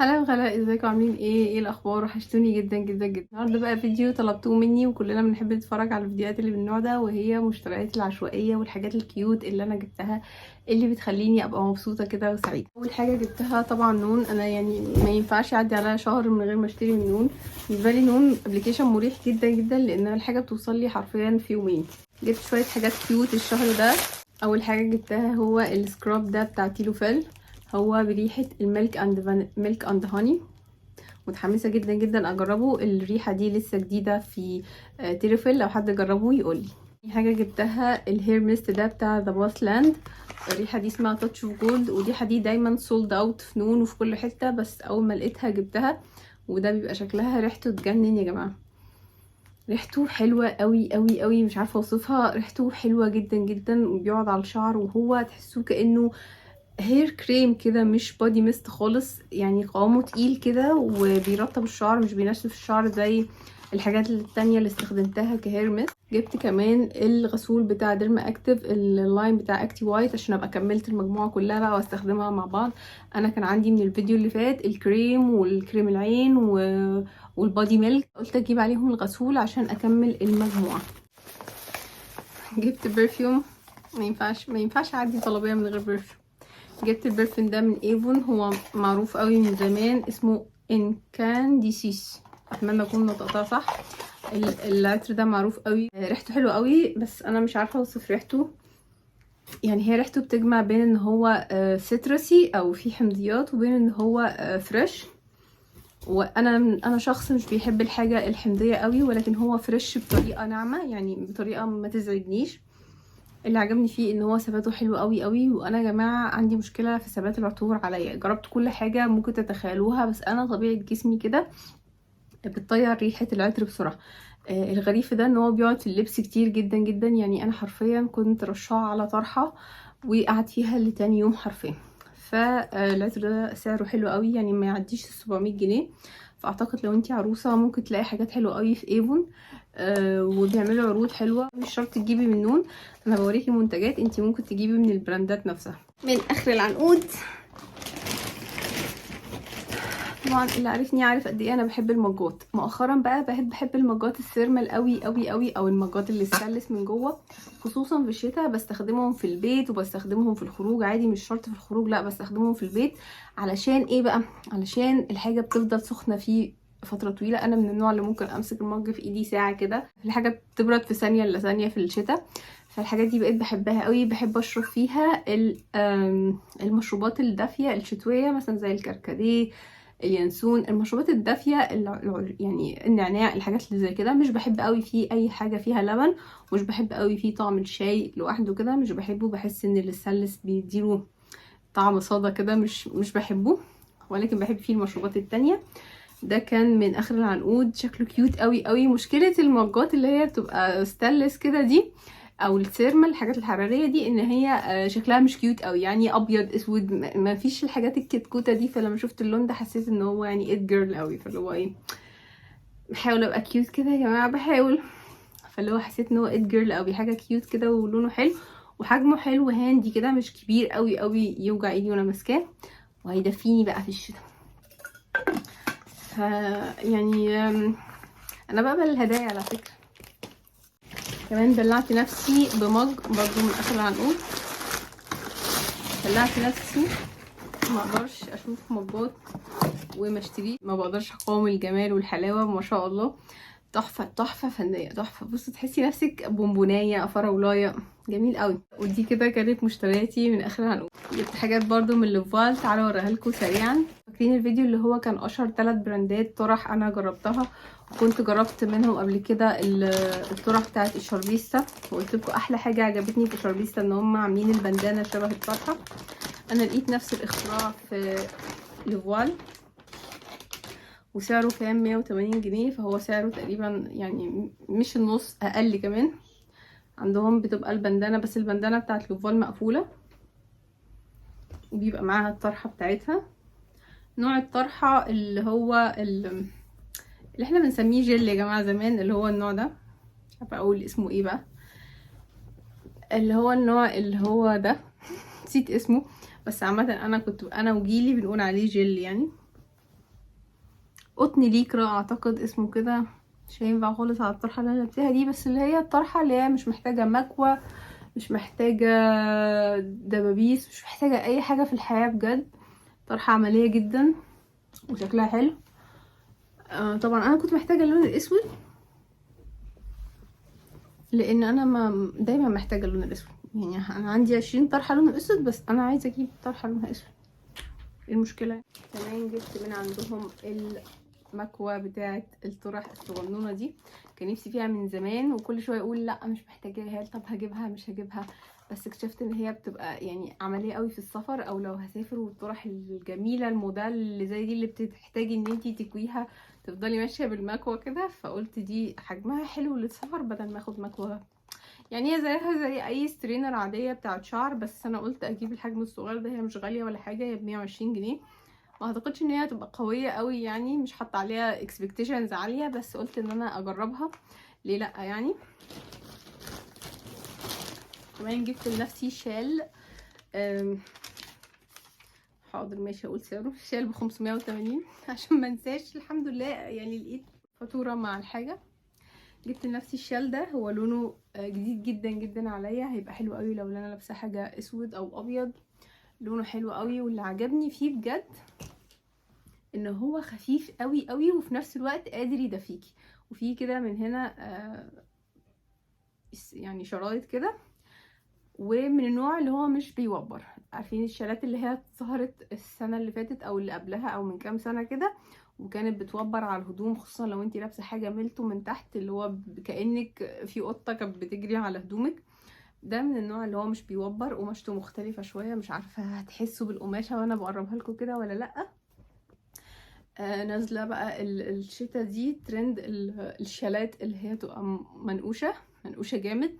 هلا وغلا، ازيكم؟ عاملين ايه؟ ايه الاخبار؟ وحشتوني جدا جدا جدا. النهارده بقى فيديو طلبتوه مني، وكلنا بنحب نتفرج على الفيديوهات اللي من النوع ده، وهي مشتريات العشوائية والحاجات ال cute اللي انا جبتها اللي بتخليني ابقى مبسوطة كده وسعيدة. اول حاجة جبتها طبعا نون. انا يعني ما ينفعش يعدي عليا شهر من غير ما اشتري من نون. بالنسبة لي نون application مريح جدا جدا، لان الحاجة بتوصل لي حرفيا في يومين. جبت شوية حاجات cute الشهر ده. اول حاجة جبتها هو ال scrub ده بتاع تيلوفيل، هو بريحه ال milk and honey. متحمسة جدا جدا اجربه. الريحة دي لسه جديدة في تيلوفيل، لو حد جربه يقولي. حاجة جبتها ال hair mist ده بتاع The Bath Land، الريحة دي اسمها touch of gold، والريحه دي دايما sold out في نون وفي كل حته، بس اول ما لقيتها جبتها. وده بيبقى شكلها، ريحته تجنن يا جماعة، ريحته حلوة قوي قوي قوي، مش عارفه اوصفها، ريحته حلوة جدا جدا، وبيقعد على الشعر وهو تحسوه كانه hair cream كده، مش body mist خالص، يعني قوامه تقيل كده وبيرطب الشعر، مش بينشف الشعر زي الحاجات التانية اللي استخدمتها ك hair mist. جبت كمان الغسول بتاع Derma Active، ال line بتاع Acty White، عشان ابقى كملت المجموعة كلها بقى واستخدمها مع بعض. انا كان عندي من الفيديو اللي فات الكريم والكريم العين وال body milk، قلت اجيب عليهم الغسول عشان اكمل المجموعة. جبت perfume، ما ينفعش اعدي طلبية من غير perfume. جبت ال perfume ده من Avon، هو معروف قوي من زمان، اسمه Incandessence، اتمنى اكون نطقتها صح. العطر ده معروف قوي، ريحته حلوة قوي، بس انا مش عارفه اوصف ريحته. يعني هي ريحته بتجمع بين ان هو citrusy او فيه حمضيات، وبين ان هو fresh. وانا شخص مش بيحب الحاجة الحمضيه قوي، ولكن هو fresh بطريقة ناعمة، يعني بطريقة ما تزعجنيش. اللي عجبني فيه ان هو ثباته حلو قوي قوي. وانا يا جماعة عندي مشكلة في ثبات العطور عليا، جربت كل حاجة ممكن تتخيلوها، بس انا طبيعة جسمي كده بتطير ريحه العطر بسرعة. الغريب في ده ان هو بيقعد في اللبس كتير جدا جدا، يعني انا حرفيا كنت رشاه على طرحه وقعد فيها لتاني يوم حرفيا. فالعطر ده سعره حلو قوي، يعني ما يعديش 700 جنيه. فاعتقد لو انتي عروسه ممكن تلاقي حاجات حلوة قوي في Avon، وبيعملوا عروض حلوة. مش شرط تجيبي من نون، انا بوريكي منتجات انتي ممكن تجيبي من البراندات نفسها. من اخر العنقود طبعا اللي عارفني عارف قد ايه انا بحب المجات. مؤخرا بقى بحب المجات ال thermal قوي قوي قوي، او المجات اللي ستانلس من جوه، خصوصا في الشتاء. بستخدمهم في البيت وبستخدمهم في الخروج عادي، مش شرط في الخروج، لا بستخدمهم في البيت. علشان ايه بقى؟ علشان الحاجة بتفضل سخنة فيه فترة طويلة. انا من النوع اللي ممكن امسك المج في ايدي ساعة كده، الحاجة بتبرد في ثانية الا ثانية في الشتاء. فالحاجات دي بقيت بحبها قوي، بحب اشرب فيها المشروبات الدافيه الشتوية، مثلا زي الكركديه، اليانسون، المشروبات الدافيه، يعني النعناع، الحاجات اللي زي كده. مش بحب قوي فيه اي حاجة فيها لبن، ومش بحب قوي فيه طعم الشاي لوحده كده، مش بحبه، بحس ان الستانلس بيديله طعم صدى كده، مش بحبه، ولكن بحب فيه المشروبات التانية. ده كان من اخر العنقود، شكله cute قوي قوي. مشكلة المجات اللي هي بتبقى ستانلس كده دي، او ال thermal، الحاجات الحرارية دي، ان هي شكلها مش cute قوي، يعني ابيض اسود، ما فيش الحاجات الكتكوته دي. فلما شفت اللون ده حسيت ان هو يعني it girl قوي، فاللي هو ايه، بحاول ابقى cute كده يا جماعة، بحاول. فاللي هو حسيت ان هو it girl قوي، حاجة cute كده، ولونه حلو وحجمه حلو، handy كده، مش كبير قوي قوي يوجع ايدي وانا ماسكاه، وهيدفيني بقى في الشتاء. ف يعني انا بقبل الهدايا على فكرة. كمان دلعت نفسي ب mug برضو من اخر العنقود. دلعت نفسي، ما اقدرش اشوف مجات وما اشتريه، ما بقدرش اقاوم الجمال والحلاوه، ما شاء الله، تحفة تحفة فنية تحفة. بصوا تحسي نفسك بونبونايه فراولايه، جميل قوي. ودي كده كانت مشترياتي من اخر العنقود. جبت حاجات برضو من لوفال، تعالوا اوريها لكم سريعا. فاكرين الفيديو اللي هو كان اشهر 3 براندات طرح انا جربتها؟ وكنت جربت منهم قبل كده الطرح بتاعت الشربيستا، وقلت لكم احلى حاجة عجبتني في الشربيستا ان هم عاملين البندانه شبه الطرحة. انا لقيت نفس الاختراع في لوفال، وسعره كان 180 جنيه، فهو سعره تقريبا يعني مش النص، اقل كمان. عندهم بتبقى البندانه، بس البندانه بتاعت لوفال مقفولة، وبيبقى معاها الطرحة بتاعتها. نوع الطرحة اللي هو اللي احنا بنسميه جل يا جماعة زمان، اللي هو النوع ده، مش عارفه اقول اسمه ايه بقى، اللي هو النوع اللي هو ده، نسيت اسمه، بس عامة انا كنت انا وجيلي بنقول عليه جل يعني. قطن ليكرا اعتقد اسمه كده، مش هينفع خالص على الطرحة اللي انا لابساها دي، بس اللي هي الطرحة اللي هي مش محتاجه مكوة، مش محتاجه دبابيس، مش محتاجه اي حاجة في الحياة بجد. طرحه عملية جدا وشكلها حلو. طبعا انا كنت محتاجه اللون الاسود، لان انا ما دايما محتاجه اللون الاسود، يعني انا عندي 20 طرحه لون اسود، بس انا عايزه اجيب طرحه لونها اسود، ايه المشكلة؟ كمان جبت من عندهم المكوه بتاعه الطرح الصغنونه دي، كان نفسي فيها من زمان، وكل شوية اقول لا مش محتاجاها، طب هجيبها مش هجيبها، بس اكتشفت ان هي بتبقى يعني عملية قوي في السفر، او لو هسافر والطرح الجميلة الموديل اللي زي دي اللي بتحتاجي ان انتي تكويها تفضلي ماشية بالمكوه كده، فقلت دي حجمها حلو للسفر بدل ما اخد مكوة، يعني هي زيها زي اي straightener عادية بتاعت شعر، بس انا قلت اجيب الحجم الصغير ده، هي مش غالية ولا حاجة، هي ب120 جنيه، ما اعتقدش ان هي هتبقى قوية قوي، يعني مش حاطه عليها expectations عالية، بس قلت ان انا اجربها ليه لا يعني. كمان جبت لنفسي شال، حاضر ماشي اقول سعره، شال ب580 عشان ما انساش، الحمد لله يعني لقيت فاتورة مع الحاجة. جبت لنفسي الشال ده، هو لونه جديد جدا جدا عليا، هيبقى حلو قوي لو انا لابسه حاجة اسود او ابيض، لونه حلو قوي. واللي عجبني فيه بجد ان هو خفيف قوي قوي، وفي نفس الوقت قادر يدفيكي، وفيه كده من هنا يعني شرايط كده، ومن النوع اللي هو مش بيوبر. عارفين الشالات اللي هي ظهرت السنة اللي فاتت او اللي قبلها او من كام سنة كده، وكانت بتوبر على الهدوم، خصوصا لو انتي لابسه حاجة ملتو من تحت، اللي هو كانك في قطة كانت بتجري على هدومك. ده من النوع اللي هو مش بيوبر، قماشته مختلفة شوية، مش عارفه هتحسوا بالقماشه وانا بقربها لكم كده ولا لا. نازله بقى الشتا دي ترند الشالات اللي هي تبقى منقوشه، منقوشه جامد،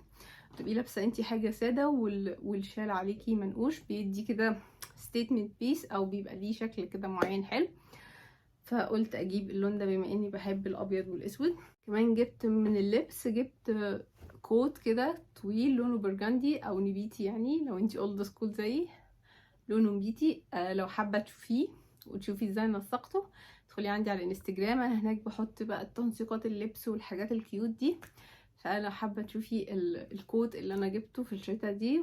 تبقي لابسه انتي حاجة ساده والشال عليكي منقوش، بيدي كده statement piece، او بيبقى ليه شكل كده معين حلو. فقلت اجيب اللون ده بما اني بحب الابيض والاسود. كمان جبت من اللبس، جبت coat كده طويل لونه burgundy او نبيتي، يعني لو انتي old school زيي لونه نبيتي. لو حابة تشوفيه وتشوفي ازاي نسقته ادخلي عندي على الانستجرام، انا هناك بحط بقى التنسيقات اللبس والحاجات ال cute دي، فلو حابة تشوفي ال coat اللي انا جبته في الشتا دي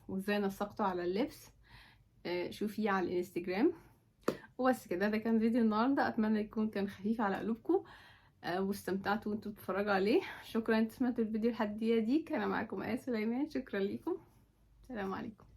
وازاي نسقته على اللبس، شوفيه على الانستجرام. وبس كده، ده كان فيديو النهارده، اتمنى يكون كان خفيف على قلوبكم، واستمتعتوا وانتوا بتتفرجوا عليه. شكرا انتوا سمعتوا الفيديو لحد الدقيقة دي. كان معاكم آية سليمان، شكرا ليكم، سلام عليكم.